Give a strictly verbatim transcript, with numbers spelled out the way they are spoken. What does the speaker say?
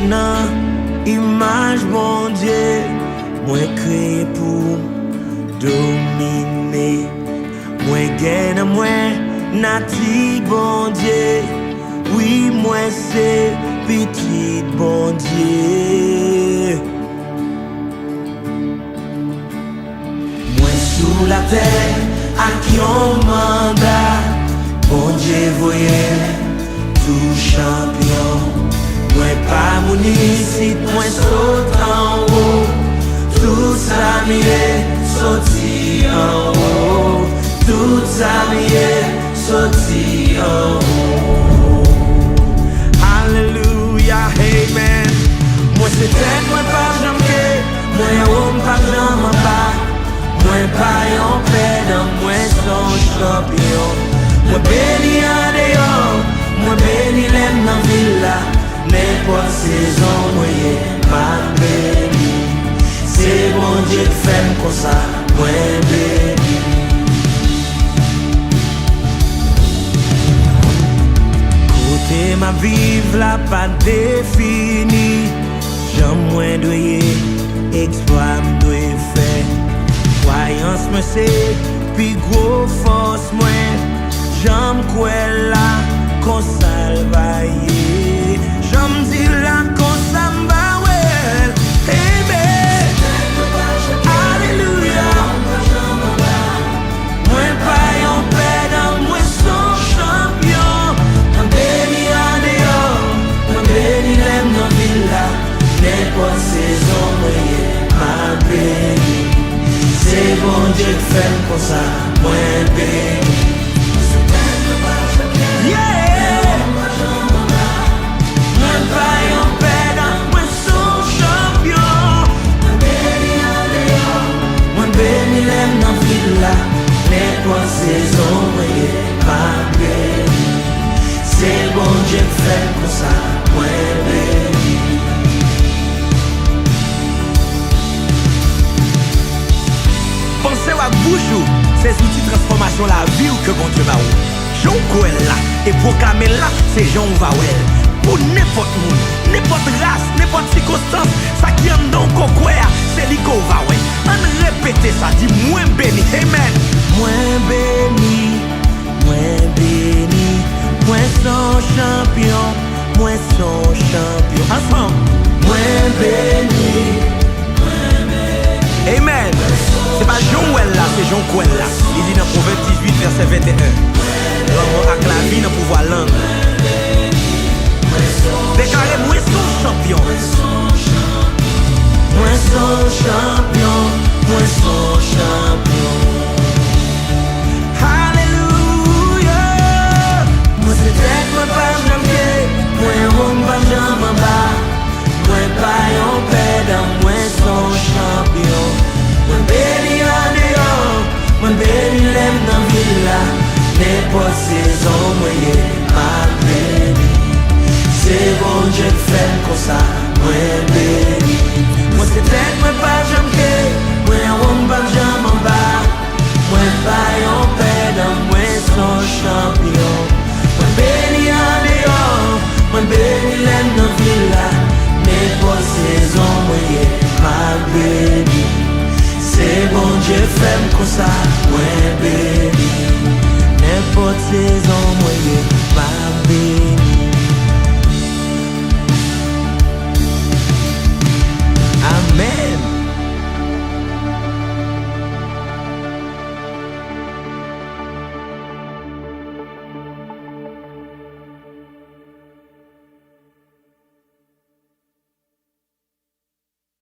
Nan imaj Bondye, mwen kreye pou domine. Mwen gen nan mwen nati Bondye. Wi, mwen se pitit Bondye. Mwen sou latè ak yon manda. Bondye voye m tou chanpyon. Mwen pa moun isit, mwen sot anwo. Tout sa m ye soti anwo. Tout sa m ye soti anwo. Alelouya, amen. Mwen se tèt, mwen pa janm ke. Mwen anwo, m pa janm anba. Mwen pa yon pèdan, mwen se yon chanpyon. Mwen beni andeyò, mwen beni lè m nan vil la. Nenpòt sezon mwen ye, m ap beni. Se Bondye k fè m konsa, mwen beni. Kote m ap viv la pa defini. Jan mwen dwe ye, eksplwa m dwe fè. Kwayans mwen se pi gwo fòs mwen. Jan m kwè l la, konsa l va ye. Jan m di l la, konsa m va wè l. Amen. Alelouya. Mwen pa yon pèdan, mwen se yon chanpyon. Mwen beni andeyò, mwen beni lè m nan vil la. Nenpòt sezon mwen ye, m ap beni. Se Bondye k fè m konsa, mwen beni. Yeah! Mwen pa yon pèdan, mwen se yon chanpyon. Mwen beni andeyò, mwen beni lè m nan vil la. Nenpòt sezon mwen ye, m ap beni. Se Bondye k fè m konsa, mwen beni. Panse w ak bouch ou, se zouti transfòmasyon lavi w ke Bondye ba w. Jan w kwè l la e pwoklame l la, se jan w va wè l. Pou nenpòt moun, nenpòt ras, nenpòt sikonstans, sa ki anndan w ko kwè a, se li ke w va wè. Ann repete sa, di, mwen beni. Amen. Mwen beni, mwen beni, mwen se yon chanpyon, mwen se yon chanpyon. Ansanm. Mwen beni. Amen. Se pa jan w wè l la, se jan w kwè l la. Li di nan Pwovèb dizuit, vèsè venteyen. Lanmò ak lavi nan pouvwa lang. Deklare, mwen se yon chanpyon. Mwen se yon chanpyon. Mwen se yon chanpyon. Alelouya. Mwen se tèt, mwen pa janm ke. Mwen wo, m pa janm anba. Mwen pa yon pèdan, mwen se yon chanpyon. Mwen beni andeyò, mwen beni lè m nan vil la. Nenpòt sezon mwen ye, m ap beni. Se Bondye k fè m konsa, mwen beni. Mwen se tèt, mwen pa janm ke, mwen anwo, m p ap janm anba. Mwen pa yon pèdan, mwen se yon chanpyon. Mwen beni andeyò, mwen beni lè m nan vil la. Nenpòt sezon mwen ye, m ap beni. Se Bondye k fè m konsa,